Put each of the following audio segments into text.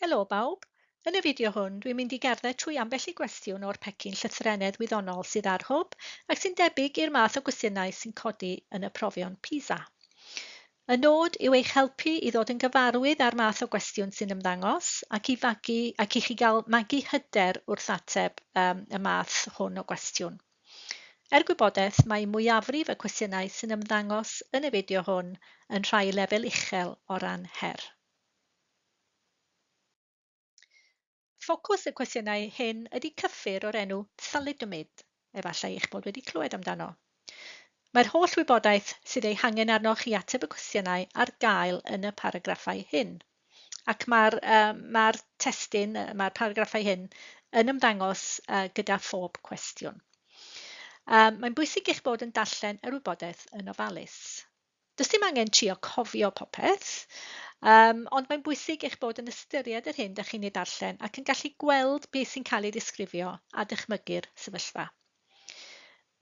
Helo bawb! Yn y fideo hwn dwi'n mynd i gerdded trwy ambell i gwestiwn o'r pecyn llythrennedd wyddonol sydd ar Hwb ac sy'n debyg i'r math o gwestiynau sy'n codi yn y profion PISA. Y nod yw eich helpu i ddod yn gyfarwydd â'r math o gwestiwn sy'n ymddangos ac i fagu ac i chi gael magu hyder wrth ateb um, y math hwn o gwestiwn. Er gwybodaeth, mae mwyafrif y cwestiynau sy'n ymddangos yn y fideo hwn yn rhai lefel uchel o ran her. Ffocws y cwestiynau hyn ydy cyffur o'r enw thalidomid, efallai eich bod wedi clywed amdano. Mae'r holl wybodaeth sydd ei hangen arnoch i ateb y cwestiynau ar gael yn y paragraffau hyn. Ac mae'r uh, mae testun, mae'r paragraffau hyn yn ymddangos uh, gyda phob cwestiwn. Um, mae'n bwysig eich bod yn darllen yr wybodaeth yn ofalus. Does dim angen trio cofio popeth, um, ond mae'n bwysig eich bod yn ystyried yr hyn da chi'n ei darllen ac yn gallu gweld beth sy'n cael ei ddisgrifio a dychmygu'r sefyllfa.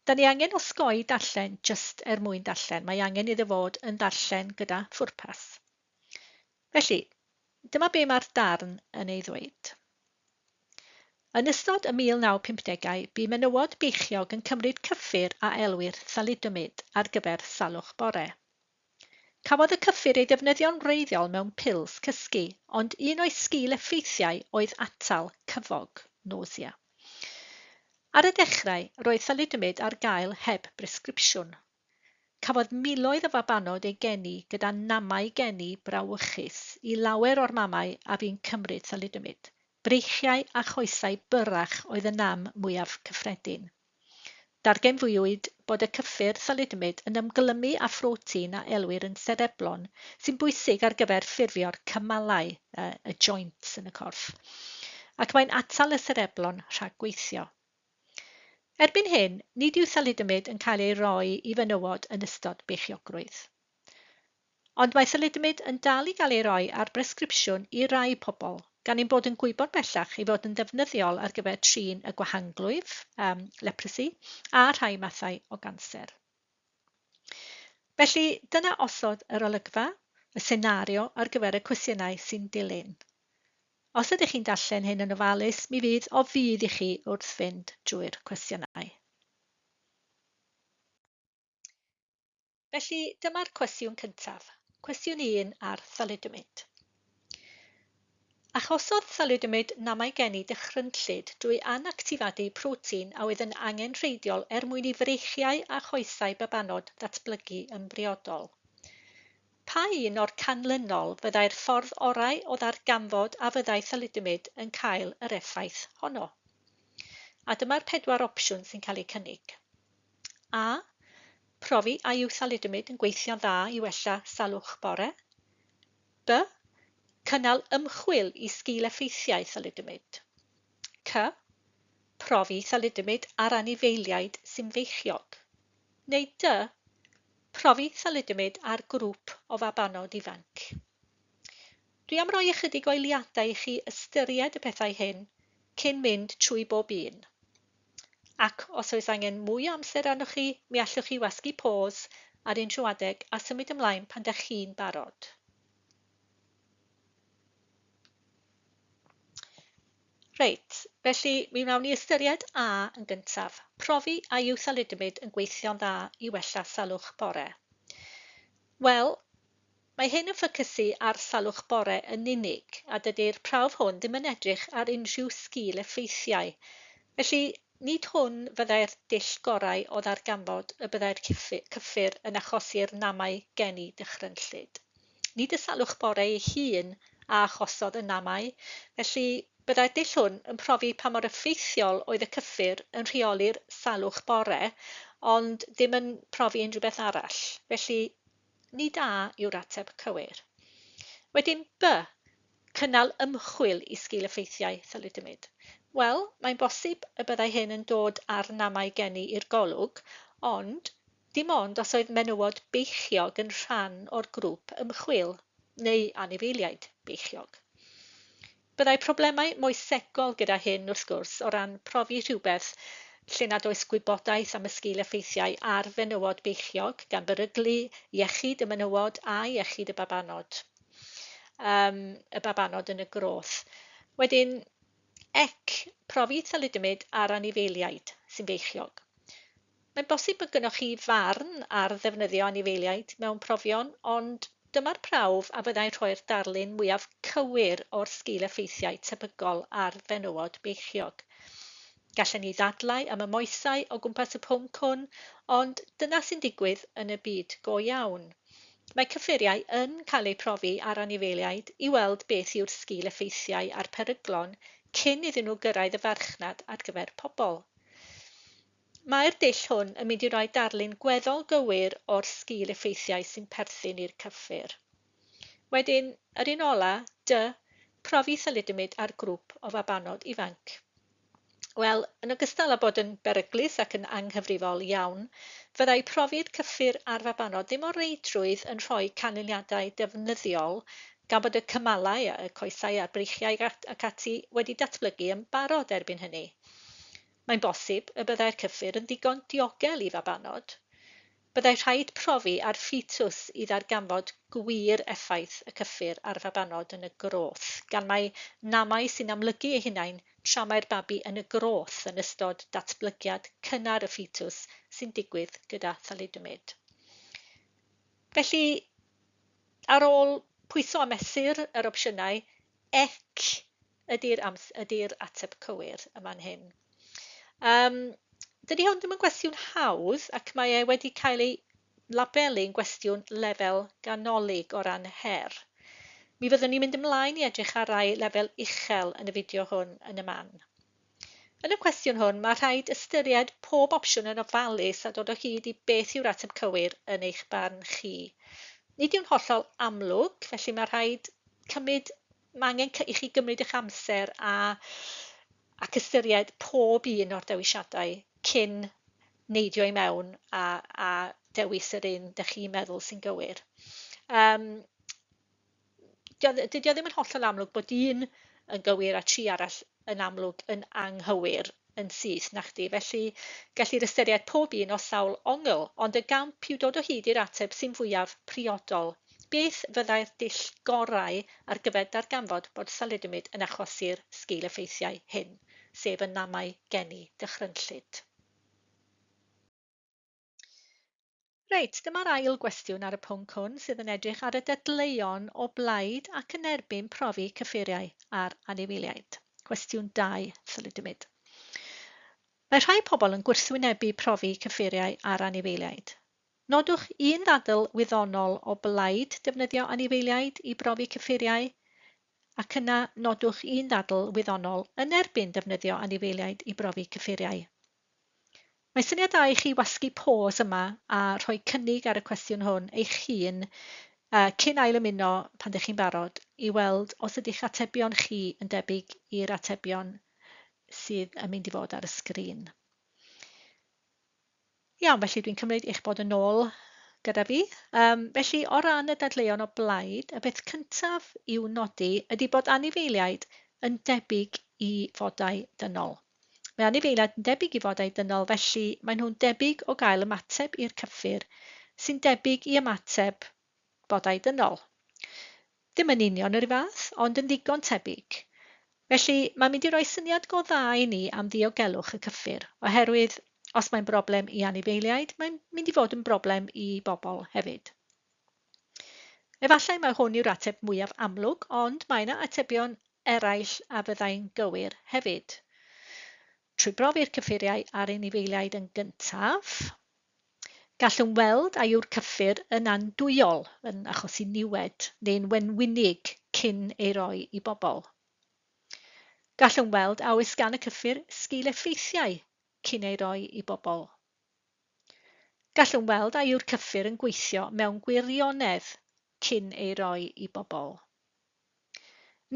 Da ni angen osgoi darllen jyst er mwyn darllen, mae angen iddo fod yn ddarllen gyda phwrpas. Felly, dyma be mae'r darn yn ei ddweud. Yn ystod y 1950au, bu menywod beichiog yn cymryd cyffur a elwir thalidomid ar gyfer salwch bore. Cafodd y cyffur ei ddefnyddio'n wreiddiol mewn pils cysgu, ond un o'i sgil-effeithiau oedd atal cyfog, nausea. Ar y dechrau, roedd thalidomid ar gael heb bresgripsiwn. Cafodd miloedd o fabanod eu geni gyda namau geni brawychus i lawer o'r mamau a fu'n cymryd thalidomid. Breichiau a choesau byrrach oedd y nam mwyaf cyffredin. Darganfuwyd bod y cyffur thalidomid yn ymglymu â phrotein a elwir yn sereblon, sy'n bwysig ar gyfer ffurfio'r cymalau, y joints yn y corff, ac mae'n atal y sereblon rhag gweithio. Erbyn hyn, nid yw thalidomid yn cael ei roi i fenywod yn ystod beichiogrwydd. Ond mae thalidomid yn dal i gael ei roi ar bresgripsiwn i rai pobl, gan ein bod yn gwybod bellach ei fod yn ddefnyddiol ar gyfer trin y gwahanglwyf, um, leprosy, a rhai mathau o ganser. Felly, dyna osod yr olygfa, y senario ar gyfer y cwestiynau sy'n dilyn. Os ydych chi'n darllen hyn yn ofalus, mi fydd o fudd i chi wrth fynd drwy'r cwestiynau. Felly, dyma'r cwestiwn cyntaf, cwestiwn 1 ar thalidomid. Achosodd thalidomid namau geni dychrynllyd drwy anactifadu protein a oedd yn angenrheidiol er mwyn i freichiau a choesau babanod ddatblygu yn briodol. Pa un o'r canlynol fyddai'r ffordd orau o ddarganfod a fyddai thalidomid yn cael yr effaith honno? A dyma'r pedwar opsiwn sy'n cael eu cynnig. A. Profi a yw thalidomid yn gweithio'n dda i wella salwch bore. B. Cynnal ymchwil i sgil-effeithiau thalidomid. C. Profi thalidomid ar anifeiliaid sy'n feichiog. Neu D. Profi thalidomid ar grŵp o fabanod ifanc. Dwi am roi ychydig o eiliadau i chi ystyried y pethau hyn cyn mynd trwy bob un. Ac os oes angen mwy o amser arnoch chi, mi allwch chi wasgu pause ar unrhyw adeg a symud ymlaen pan dach chi'n barod. Reit, felly mi wnawn ni ystyried A yn gyntaf, profi a yw thalidomid yn gweithio'n dda i wella salwch bore. Wel, mae hyn yn ffocysu ar salwch bore yn unig, a dydy'r prawf hwn ddim yn edrych ar unrhyw sgil-effeithiau. Felly, nid hwn fyddai'r dull gorau o ddarganfod y byddai'r cyffur yn achosi'r namau geni dychrynllyd. Nid y salwch bore ei hun a achosodd y namau, felly byddai'r dull hwn yn profi pa mor effeithiol oedd y cyffur yn rheoli'r salwch bore, ond ddim yn profi unrhyw beth arall. Felly, nid A yw'r ateb cywir. Wedyn B, cynnal ymchwil i sgil-effeithiau thalidomid. Wel, mae'n bosib y byddai hyn yn dod â'r namau geni i'r golwg, ond Dim ond os oedd menywod beichiog yn rhan o'r grŵp ymchwil, neu anifeiliaid beichiog. Byddai problemau moesegol gyda hyn, wrth gwrs, o ran profi rhywbeth lle nad oes gwybodaeth am y sgil-effeithiau ar fenywod beichiog, gan beryglu iechyd y menywod a iechyd y babanod. y babanod yn y groth. Wedyn, ec, profi thalidomid ar anifeiliaid sy'n feichiog. Mae'n bosib bod gynnwch chi farn ar ddefnyddio anifeiliaid mewn profion, ond dyma'r prawf a fyddai'n rhoi'r darlun mwyaf cywir o'r sgil-effeithiau tebygol ar fenywod beichiog. Gallen ni ddadlau am y moesau o gwmpas y pwnc hwn, ond dyna sy'n digwydd yn y byd go iawn. Mae cyffuriau yn cael eu profi ar anifeiliaid i weld beth yw'r sgil-effeithiau a'r peryglon cyn iddyn nhw gyrraedd y farchnad ar gyfer pobl. Mae'r dull hwn yn mynd i roi darlun gweddol gywir o'r sgil-effeithiau sy'n perthyn i'r cyffur. Wedyn, yr un ola, D, profi thalidomid ar grŵp o fabanod ifanc. Wel, yn ogystal â bod yn beryglus ac yn anghyfrifol iawn, fyddai profi'r cyffur ar fabanod ddim o reidrwydd yn rhoi canlyniadau defnyddiol gan bod y cymalau, y coesau a'r breichiau ac ati wedi datblygu yn barod erbyn hynny. Mae'n bosib y byddai'r cyffur yn ddigon diogel i fabanod. Byddai rhaid profi ar ffetws i ddarganfod gwir effaith y cyffur ar fabanod yn y groth, gan mai namau sy'n amlygu eu hunain tra mae'r babi yn y groth yn ystod datblygiad cynnar y ffetws sy'n digwydd gyda thalidomid. Felly, ar ôl pwyso a mesur yr opsiynau, ec ydy'r, ydy ateb cywir yma'n hyn. Dydy hwn ddim yn gwestiwn hawdd ac mae e wedi cael ei labelu'n gwestiwn lefel ganolig o ran her. Mi fyddwn ni'n mynd ymlaen i edrych ar rai lefel uchel yn y fideo hwn yn y man. Yn y cwestiwn hwn, mae rhaid ystyried pob opsiwn yn ofalus a dod o hyd i beth yw'r ateb cywir yn eich barn chi. Nid yw'n hollol amlwg, felly mae rhaid cymryd, mae angen i chi gymryd eich amser a ac ystyried pob un o'r dewisiadau cyn neidio i mewn a dewis yr un dych chi'n meddwl sy'n gywir. Dydy o ddim yn hollol amlwg bod un yn gywir a tri arall yn amlwg yn anghywir yn syth, nachdi. Felly gellir ystyried pob un o sawl ongl, ond y gamp yw dod o hyd i'r ateb sy'n fwyaf priodol. Beth fyddai'r dull gorau ar gyfer darganfod bod thalidomid yn achosi'r sgil-effeithiau hyn, sef y namau geni dychrynllyd? Reit, dyma'r ail gwestiwn ar y pwnc hwn sydd yn edrych ar y dadleuon o blaid ac yn erbyn profi cyffuriau ar anifeiliaid. Cwestiwn 2, thalidomid. Mae rhai pobl yn gwrthwynebu profi cyffuriau ar anifeiliaid. Nodwch un ddadl wyddonol o blaid defnyddio anifeiliaid i brofi cyffuriau, ac yna nodwch un ddadl wyddonol yn erbyn defnyddio anifeiliaid i brofi cyffuriau. Mae syniad da i chi wasgu pause yma a rhoi cynnig ar y cwestiwn hwn eich hun cyn ailymuno pan ydych chi'n barod i weld os ydych atebion chi yn debyg i'r atebion sydd yn mynd i fod ar y sgrin. Iawn, felly dwi'n cymryd eich bod yn ôl gyda fi. Felly, o ran y dadleuon o blaid, y peth cyntaf i'w nodi ydy bod anifeiliaid yn debyg i fodau dynol. Mae anifeiliaid yn debyg i fodau dynol, felly maen nhw'n debyg o gael ymateb i'r cyffur sy'n debyg i ymateb bodau dynol. Ddim yn union yr un fath, ond yn ddigon tebyg. Felly, mae'n mynd i roi syniad go dda i ni am ddiogelwch y cyffur, oherwydd os mae'n broblem i anifeiliaid, mae'n mynd i fod yn broblem i bobl hefyd. Efallai mai hwn yw'r ateb mwyaf amlwg, ond mae yna atebion eraill a fyddai'n gywir hefyd. Trwy brofi'r cyffuriau ar anifeiliaid yn gyntaf, gallwn weld a yw'r cyffur yn andwyol, yn achosi niwed, neu'n wenwynig cyn ei roi i bobl. Gallwn weld a oes gan y cyffur sgil-effeithiau cyn ei roi i bobl. Gallwn weld a yw'r cyffur yn gweithio mewn gwirionedd cyn ei roi i bobl.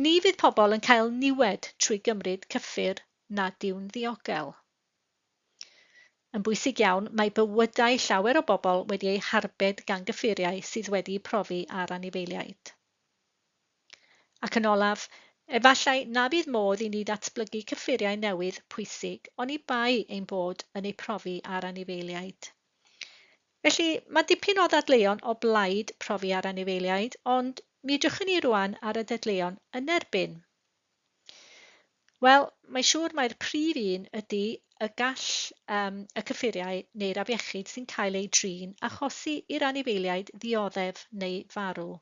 Ni fydd pobl yn cael niwed trwy gymryd cyffur nad yw'n ddiogel. Yn bwysig iawn, mae bywydau llawer o bobl wedi eu harbed gan gyffuriau sydd wedi'u profi ar anifeiliaid. Ac yn olaf, efallai na fydd modd i ni ddatblygu cyffuriau newydd pwysig oni bai ein bod yn eu profi ar anifeiliaid. Felly, mae dipyn o ddadleuon o blaid profi ar anifeiliaid, ond Mi edrychwn ni rwan ar y dadleuon yn erbyn. Wel, mae'n siŵr mai'r prif un ydy y gall um, y cyffuriau neu'r afiechyd sy'n cael ei drin achosi i'r anifeiliaid ddioddef neu farw.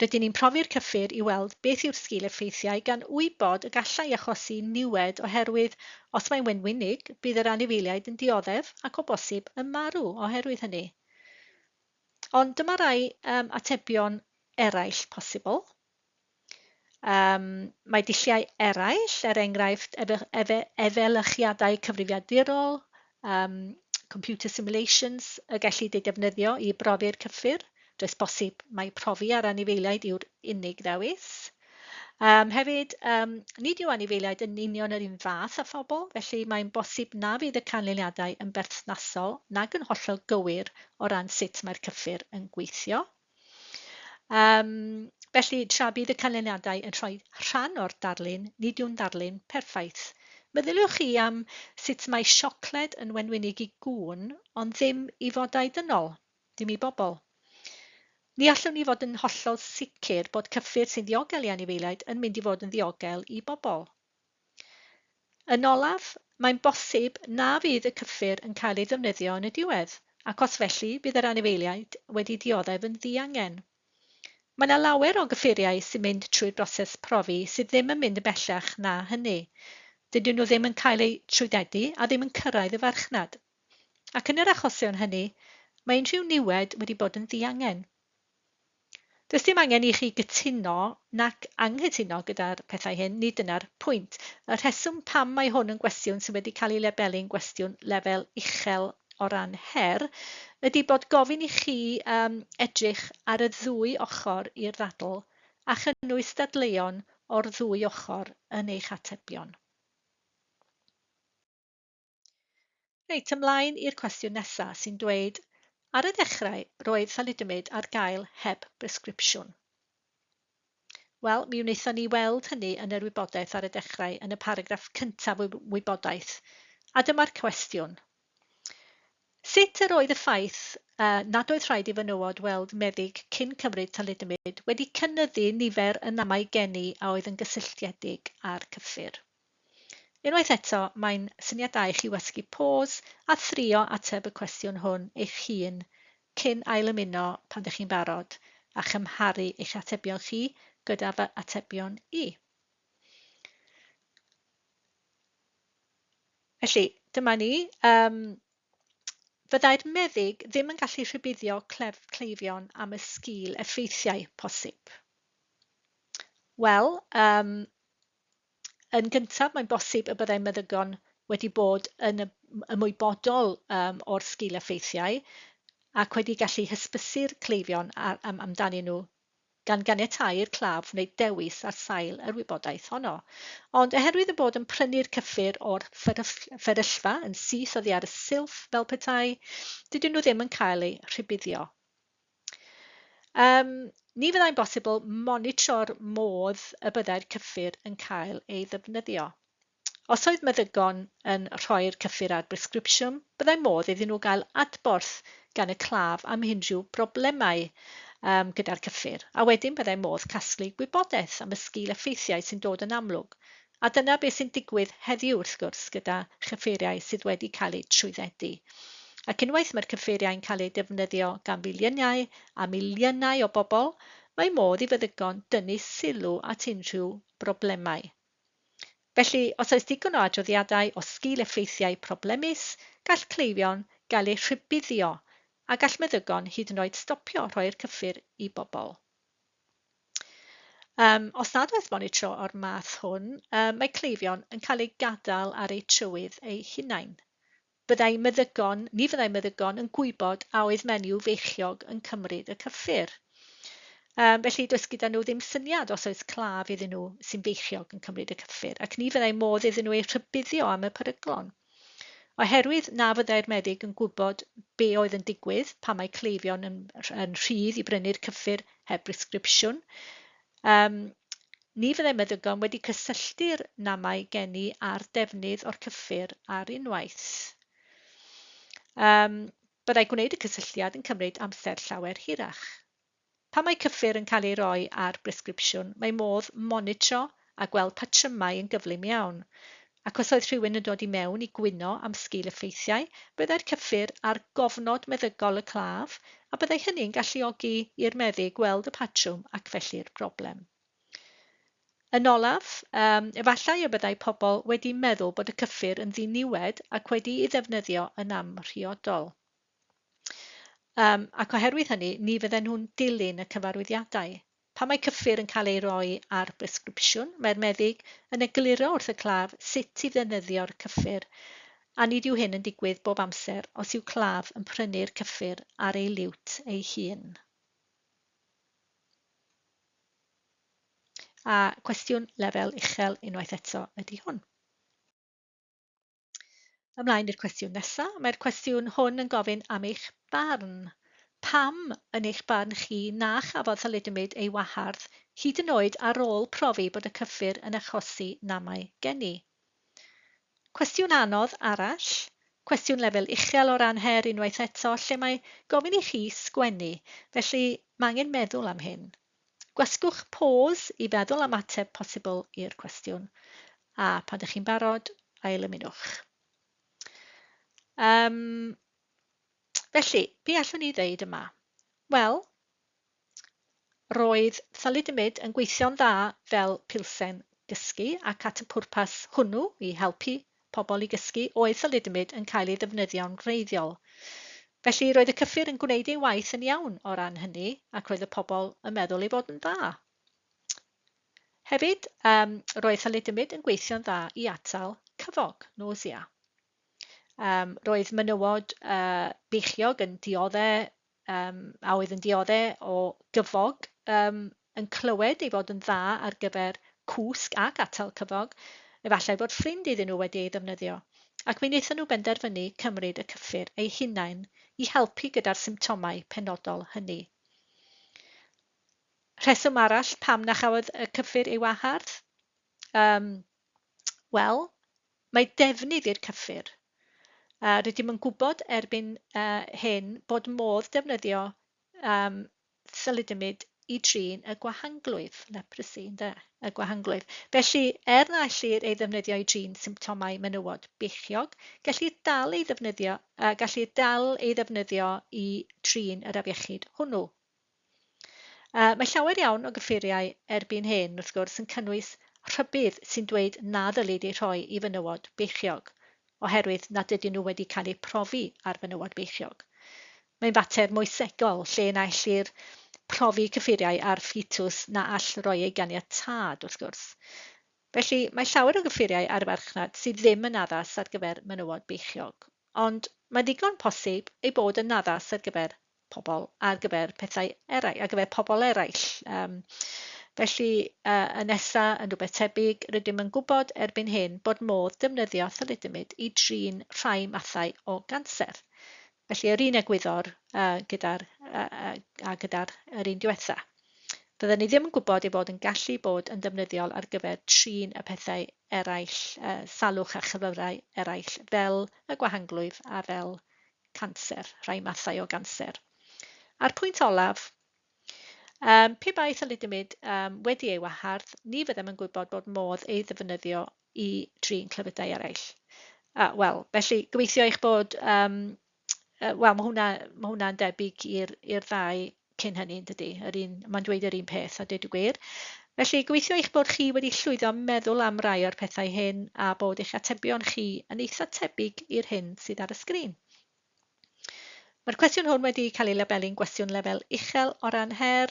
Rydyn ni'n profi'r cyffur i weld beth yw'r sgil-effeithiau gan wybod y gallai achosi niwed oherwydd os mae'n wenwynig, bydd yr anifeiliaid yn dioddef ac o bosib yn marw oherwydd hynny. Ond dyma rai um, atebion eraill posibl. Um, mae dulliau eraill, er enghraifft efelychiadau cyfrifiadurol, um, computer simulations, y gellid eu defnyddio i brofi'r cyffur. Does bosib mai profi ar anifeiliaid yw'r unig ddewis. Um, hefyd, um, nid yw anifeiliaid yn union yr un fath â phobl, felly mae'n bosib na fydd y canlyniadau yn berthnasol nag yn hollol gywir o ran sut mae'r cyffur yn gweithio. Um, felly, tra bydd y canlyniadau yn rhoi rhan o'r darlun, nid yw'n ddarlun perffaith. Meddyliwch chi am sut mae siocled yn wenwynig i gŵn, ond ddim i fodau dynol, dim i bobl. Ni allwn ni fod yn hollol sicr bod cyffur sy'n ddiogel i anifeiliaid yn mynd i fod yn ddiogel i bobl. Yn olaf, mae'n bosib na fydd y cyffur yn cael ei ddefnyddio yn y diwedd, ac os felly, bydd yr anifeiliaid wedi dioddef yn ddiangen. Mae yna lawer o gyffuriau sy'n mynd trwy'r broses profi sydd ddim yn mynd yn bellach na hynny. Dydyn nhw ddim yn cael eu trwyddedu a ddim yn cyrraedd y farchnad. Ac yn yr achosion hynny, mae unrhyw niwed wedi bod yn ddiangen. Does dim angen i chi gytuno nac anghytuno gyda'r pethau hyn, nid dyna'r pwynt. Y rheswm pam mae hwn yn gwestiwn sydd wedi cael ei lebelu'n gwestiwn lefel uchel o ran her ydy bod gofyn i chi um, edrych ar y ddwy ochr i'r ddadl a chynnwys dadleuon o'r ddwy ochr yn eich atebion. Reit, ymlaen i'r cwestiwn nesaf sy'n dweud, ar y dechrau, roedd thalidomid ar gael heb bresgripsiwn. Wel, mi wnaethon ni weld hynny yn yr wybodaeth ar y dechrau yn y paragraff cyntaf o wybodaeth. A dyma'r cwestiwn. Sut yr oedd y ffaith uh, nad oedd rhaid i fenywod weld meddyg cyn cymryd thalidomid wedi cynyddu nifer y namau geni a oedd yn gysylltiedig â'r cyffur? Unwaith eto, mae'n syniad da i chi wasgu pause a thrio ateb y cwestiwn hwn eich hun cyn ailymuno pan dych chi'n barod a chymharu eich atebion chi gyda fy atebion i. Felly, dyma ni. Um, fyddai'r meddyg ddim yn gallu rhybuddio clef cleifion am y sgil effeithiau posib. Wel, um, Yn gyntaf, mae'n bosib y byddai meddygon wedi bod yn ymwybodol um, o'r sgil-effeithiau ac wedi gallu hysbysu'r cleifion ar, am, amdanyn nhw gan ganiatáu i'r claf wneud dewis ar sail yr wybodaeth honno. Ond oherwydd y bod yn prynu'r cyffur o'r fferyllfa yn syth oddi ar y silff fel petai, dydyn nhw ddim yn cael eu rhybuddio. Um, ni fyddai'n bosibl monitro'r modd y byddai'r cyffur yn cael ei ddefnyddio. Os oedd meddygon yn rhoi'r cyffur ar bresgripsiwn, byddai modd iddyn nhw gael adborth gan y claf am unrhyw broblemau um, gyda'r cyffur, a wedyn byddai modd casglu gwybodaeth am y sgil effeithiau sy'n dod yn amlwg. A dyna beth sy'n digwydd heddiw, wrth gwrs, gyda chyffuriau sydd wedi cael eu trwyddedu. Ac unwaith mae'r cyffuriau'n cael eu defnyddio gan filiynau a miliynau o bobl, mae modd i feddygon dynnu sylw at unrhyw broblemau. Felly, os oes digon o adroddiadau o sgil-effeithiau problemus, gall cleifion gael eu rhybuddio a gall meddygon hyd yn oed stopio rhoi'r cyffur i bobl. Um, os nad oes monitro o'r math hwn, um, mae cleifion yn cael eu gadael ar eu trywydd eu hunain. Byddai meddygon, ni fyddai meddygon yn gwybod a oedd menyw feichiog yn cymryd y cyffur. Um, felly does gyda nhw ddim syniad os oes claf iddyn nhw sy'n feichiog yn cymryd y cyffur, ac ni fyddai modd iddyn nhw eu rhybuddio am y peryglon. Oherwydd na fyddai'r meddyg yn gwybod be oedd yn digwydd pan mae cleifion yn, yn rhydd i brynu'r cyffur heb bresgripsiwn, um, ni fyddai meddygon wedi cysylltu'r namau geni â'r defnydd o'r cyffur ar unwaith. Um, byddai gwneud y cysylltiad yn cymryd amser llawer hirach. Pan mae cyffur yn cael ei roi ar bresgripsiwn, mae modd monitro a gweld patrymau yn gyflym iawn. Ac os oedd rhywun yn dod i mewn i gwyno am sgil-effeithiau, byddai'r cyffur ar gofnod meddygol y claf, a byddai hynny'n galluogi i'r meddyg gweld y patrwm ac felly'r broblem. Yn olaf, efallai y byddai pobl wedi meddwl bod y cyffur yn ddiniwed ac wedi'i ddefnyddio yn amhriodol. Ac oherwydd hynny, ni fydden nhw'n dilyn y cyfarwyddiadau. Pan mae cyffur yn cael ei roi ar bresgripsiwn, mae'r meddyg yn egluro wrth y claf sut i ddefnyddio'r cyffur, a nid yw hyn yn digwydd bob amser os yw claf yn prynu'r cyffur ar ei liwt ei hun. A cwestiwn lefel uchel unwaith eto ydy hwn. Ymlaen i'r cwestiwn nesaf. Mae'r cwestiwn hwn yn gofyn am eich barn. Pam, yn eich barn chi, na chafodd thalidomid ei wahardd, hyd yn oed ar ôl profi bod y cyffur yn achosi namau geni? Cwestiwn anodd arall, cwestiwn lefel uchel o ran her unwaith eto, lle mae gofyn i chi sgwennu, felly mae angen meddwl am hyn. Gwasgwch pause i feddwl am ateb posibl i'r cwestiwn, a pan ydych chi'n barod, ailymunwch. Felly, be allwn ni ddeud yma? Wel, roedd thalidomid yn gweithio'n dda fel pilsen gysgu ac at y pwrpas hwnnw i helpu pobl i gysgu oedd thalidomid yn cael ei ddefnyddio'n wreiddiol. Felly roedd y cyffur yn gwneud ei waith yn iawn o ran hynny ac roedd y pobl yn meddwl ei fod yn dda. Hefyd, roedd thalidomid yn gweithio'n dda i atal cyfog, nausea. Roedd menywod beichiog yn diodde, a oedd yn diodde o gyfog, yn clywed ei fod yn dda ar gyfer cwsg ac atal cyfog, efallai bod ffrind iddyn nhw wedi ei ddefnyddio, ac mi wnaethon nhw benderfynu cymryd y cyffur eu hunain i helpu gyda'r symptomau penodol hynny. Rheswm arall pam na chafodd y cyffur ei wahardd? Wel, mae defnydd i'r cyffur. Rydym yn gwybod erbyn hyn bod modd defnyddio thalidomid i drin y gwahanglwyf, leprosy, ynde, y gwahanglwyf. Felly, er na ellir ei ddefnyddio i drin symptomau menywod beichiog, gellir dal ei ddefnyddio, gellir dal ei ddefnyddio i drin yr afiechyd hwnnw. Mae llawer iawn o gyffuriau erbyn hyn, wrth gwrs, yn cynnwys rhybudd sy'n dweud na ddylid ei rhoi i fenywod beichiog, oherwydd nad ydyn nhw wedi cael eu profi ar fenywod beichiog. Mae'n fater moesegol lle na ellir profi cyffuriau ar ffetws na all roi ei ganiatâd, wrth gwrs. Felly, mae llawer o gyffuriau ar y farchnad sydd ddim yn addas ar gyfer menywod beichiog, ond mae'n ddigon posib ei bod yn addas ar gyfer pobl, ar gyfer pethau eraill, ar gyfer pobl eraill. Felly, y nesa yn rhywbeth tebyg, rydym yn gwybod erbyn hyn bod modd defnyddio thalidomid i drin rhai mathau o ganser. Felly, yr un egwyddor gyda'r a gyda'r yr un diwetha. Fydden ni ddim yn gwybod ei fod yn gallu bod yn ddefnyddiol ar gyfer trin y pethau eraill, salwch a chyflyrau eraill, fel y gwahanglwyf a fel canser, rhai mathau o ganser. A'r pwynt olaf, pe bai thalidomid wedi ei wahardd, ni fyddem yn gwybod bod modd ei ddefnyddio i drin clefydau eraill. Wel, felly gobeithio eich bod, wel, mae hwnna'n debyg i'r ddau cyn hynny, yn dydy? Yr un, mae'n dweud yr un peth, a dweud y gwir. Felly, gobeithio eich bod chi wedi llwyddo meddwl am rai o'r pethau hyn a bod eich atebion chi yn eitha tebyg i'r hyn sydd ar y sgrin. Mae'r cwestiwn hwn wedi cael ei labelu'n gwestiwn lefel uchel o ran her,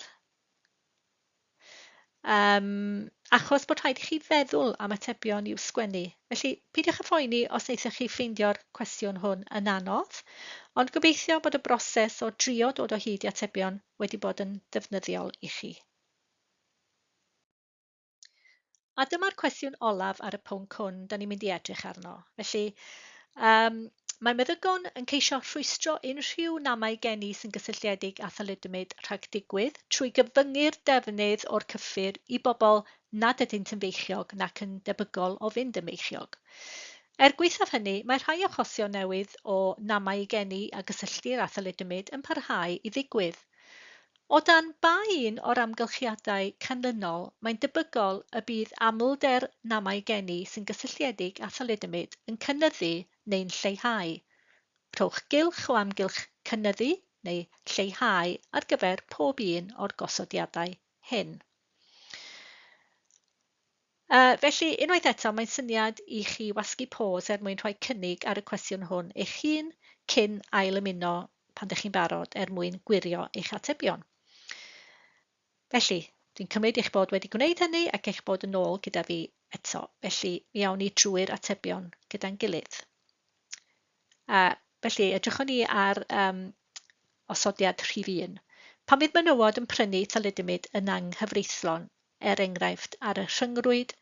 achos bod rhaid i chi feddwl am atebion i'w sgwennu. Felly, peidiwch â phoeni os wnaethoch chi ffeindio'r cwestiwn hwn yn anodd, ond gobeithio bod y broses o drio dod o hyd i atebion wedi bod yn ddefnyddiol i chi. A dyma'r cwestiwn olaf ar y pwnc hwn da ni'n mynd i edrych arno. Felly, mae meddygon yn ceisio rhwystro unrhyw namau geni sy'n gysylltiedig â thalidomid rhag digwydd trwy gyfyngu'r defnydd o'r cyffur i bobl nad ydynt yn feichiog nac yn debygol o fynd yn feichiog. Er gwaethaf hynny, mae rhai achosion newydd o namau geni a gysylltir â thalidomid yn parhau i ddigwydd. O dan ba un o'r amgylchiadau canlynol mae'n debygol y bydd amlder namau geni sy'n gysylltiedig â thalidomid yn cynyddu neu'n lleihau? Rhowch gylch o amgylch cynyddu neu lleihau ar gyfer pob un o'r gosodiadau hyn. Felly, unwaith eto, mae'n syniad i chi wasgu pause er mwyn rhoi cynnig ar y cwestiwn hwn eich hun cyn ail-ymuno pan ydych chi'n barod er mwyn gwirio eich atebion. Felly, dwi'n cymryd eich bod wedi gwneud hynny ac eich bod yn ôl gyda fi eto. Felly, mi awn ni drwy'r atebion gyda'n gilydd. Felly, edrychwn ni ar osodiad rhif 1. Pan fydd menywod yn prynu thalidomid yn anghyfreithlon, er enghraifft ar y rhyngrwyd,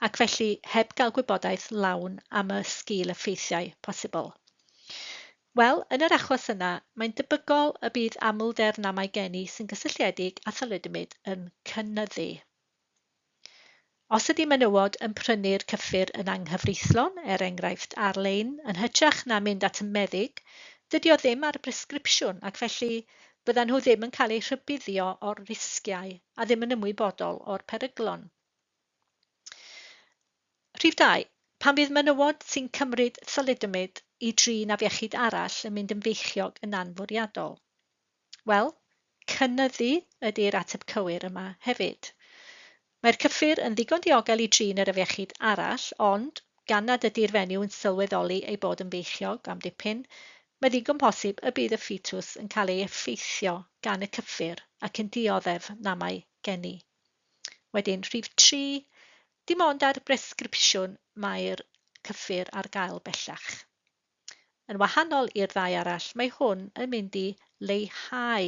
ac felly heb gael gwybodaeth lawn am y sgil-effeithiau posibl. Wel, yn yr achos yna, mae'n debygol y bydd amlder namau geni sy'n gysylltiedig â thalidomid yn cynyddu. Os ydy menywod yn prynu'r cyffur yn anghyfreithlon, er enghraifft ar-lein, yn hytrach na mynd at y meddyg, dydy o ddim ar bresgripsiwn ac felly byddan nhw ddim yn cael eu rhybuddio o'r risgiau a ddim yn ymwybodol o'r peryglon. Rhif 2. Pan fydd menywod sy'n cymryd thalidomid i drin afiechyd arall yn mynd yn feichiog yn anfwriadol. Wel, cynyddu ydy'r ateb cywir yma hefyd. Mae'r cyffur yn ddigon diogel i drin yr afiechyd arall, ond gan nad ydy'r fenyw yn sylweddoli ei bod yn feichiog am dipyn, mae ddigon posib y bydd y ffetws yn cael ei effeithio gan y cyffur ac yn dioddef namau geni. Wedyn, rhif 3, dim ond ar bresgripsiwn mae'r cyffur ar gael bellach. Yn wahanol i'r ddau arall, mae hwn yn mynd i leihau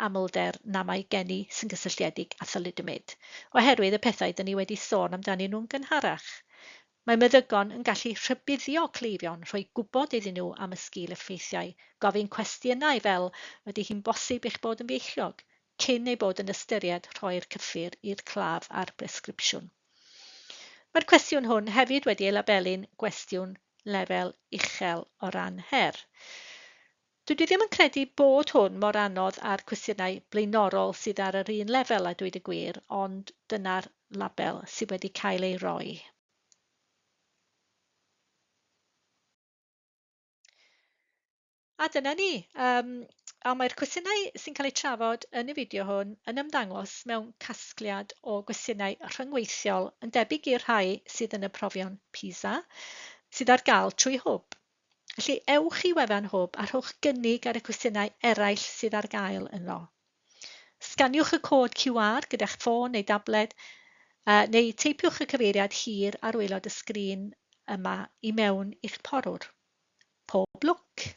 amlder namau geni sy'n gysylltiedig â thalidomid, oherwydd y pethau dyn ni wedi sôn amdanyn nhw'n gynharach. Mae meddygon yn gallu rhybuddio cleifion, rhoi gwybod iddyn nhw am y sgil-effeithiau, gofyn cwestiynau fel 'ydy hi'n bosib eich bod yn feichiog? cyn eu bod yn ystyried rhoi'r cyffur i'r claf ar bresgripsiwn. Mae'r cwestiwn hwn hefyd wedi ei labelu'n gwestiwn lefel uchel o ran her. Dydw i ddim yn credu bod hwn mor anodd â'r cwestiynau blaenorol sydd ar yr un lefel a dweud y gwir, ond dyna'r label sydd wedi cael ei roi. A dyna ni. A mae'r cwestiynau sy'n cael eu trafod yn y fideo hwn yn ymddangos mewn casgliad o gwestiynau rhyngweithiol yn debyg i'r rhai sydd yn y profion PISA sydd ar gael trwy Hwb. Felly ewch i wefan Hwb a rhowch gynnig ar y cwestiynau eraill sydd ar gael yno. Sganiwch y cod QR gyda'ch ffôn neu dabled, neu teipiwch y cyfeiriad hir ar waelod y sgrin yma i mewn i'ch porwr. Pob lwc!